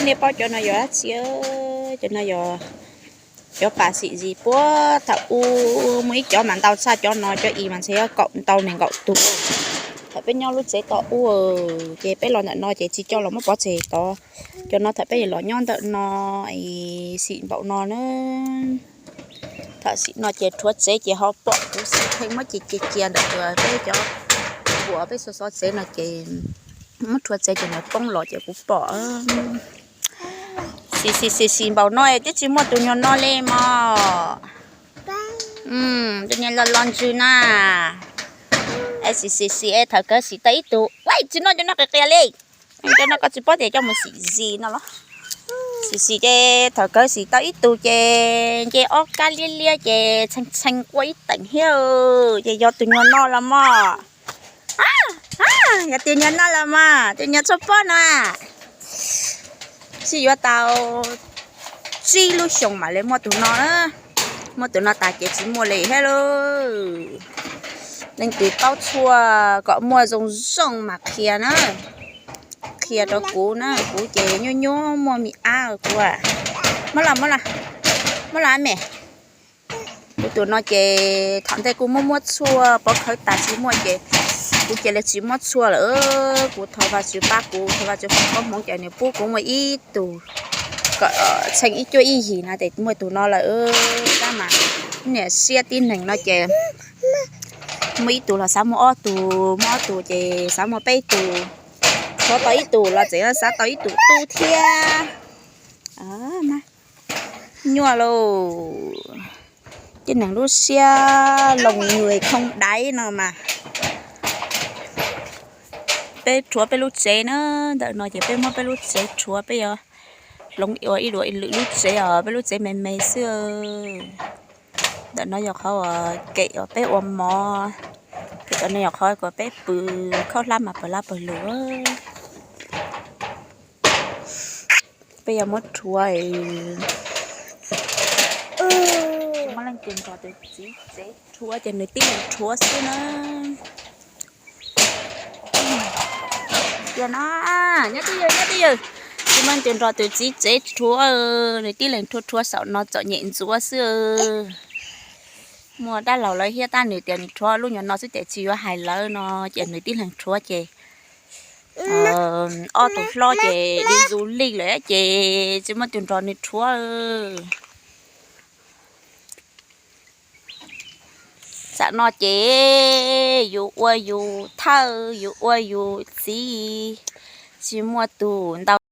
Nej paub cov no yog dab tsi? Cov no yog cov pas xim zis puag thaum ub, muaj ib cov mas ntau tshaj cov no, cov i mas ntshe yuav kaum ntau nees nkaum tus. Thaum peb nyob lub tsev tom ub, ces peb los ntawm no ces tsis coj los muab pov tseg tod. Cov no thaum peb los nyob ntawm no, xim npaum no na. Thaum xim no ces rhuav tsev ces ho pom kuv xim pheej muab cia cia cia ntawm peb cov uas peb xov xov tsev no ces muab rhuav tsev ces nws poob los ces kuv pom. Xim xim xim xim npaum no twb tsis muaj tus nyuag no li mog. Tus niag los los ntsws na. Es xim xim xim es thaum kawg xim tau ib tug. Ua tsis noj cov no qias qias li. Cov no koj tsis paub tias coj mus xim zis no los? Xim xim ces thaum kawg xim tau ib tug ces nce ob kab liab liab ces tshee tshee quaj ib teem thiab. Ces yog tus nyuag no los mog. Yog tus nyuag no los mog, tus nyuag tshuaj pob no. Sib yuav tau tsib lub xyoos mam li muaj tus no na. Muaj tus no tas ces tsis muaj li thiab lauj. Leej twg paub tshuaj kom muaj zoo zoo mas qhia na. Qhia rau kuv na, kuv ces nyuaj nyuaj muaj me ab kuv. Muab los, muab los, muab los me. Kuv tus no ces thaum ntej kuj muab muab tshuaj pov khawv tas tsis muaj ces kuv cia li tsis muab tshuaj lawm. Kuv thov Vajtswv pab kuv, thov Vajtswv foom koob hmoov ces nws pub kuv muaj ib tug kom tshee ib cuab ib yig no ces muaj tus no lawm. Tab mas niam siab tib neeg no ces muaj ib tug los xav muaj ob tug, muaj ob tug ces xav muaj peb tug. Rhuav tau ib tug los tseem xav tau ib tug tub thiab. Nyuaj lauj. Tib neeg lub siab loos nyuj khoom daiv no mas. Peb rhuav peb lub tsev na, ntawm no ces peb muab peb lub tsev rhuav, peb yuav hloov ua ib lub ib lwm lub tsev os, peb lub tsev me me xwb. Ntawm no yog qhov uas kem uas peb ua mov, ces cov no yog qhov uas peb pw khaub hlab mas pawg lab pawg lug. Peb yuav muab rhuav, muab leej twg nrog tus txiv tsev rhuav ces nws tib leeg rhuav xwb na. Tias no, nyob twj ywm, nyob twj ywm, tsis muaj leej twg nrog tus txiv tsev rhuav, nws tib leeg rhuav rhuav saum no txom nyem ntxuav xwb. Muaj dab laug lawv thiab tab nws tias nws rhuav lub nyuag no xwb ces tsis yuav hais lawv no, ces nws tib leeg rhuav ces ob tug hlob ces li zus lij lawm ces tsis muaj tus nrog nws rhuav. Tam no ces yus ua yus thawj, yus ua yus txiv, tsis muaj tus ntau.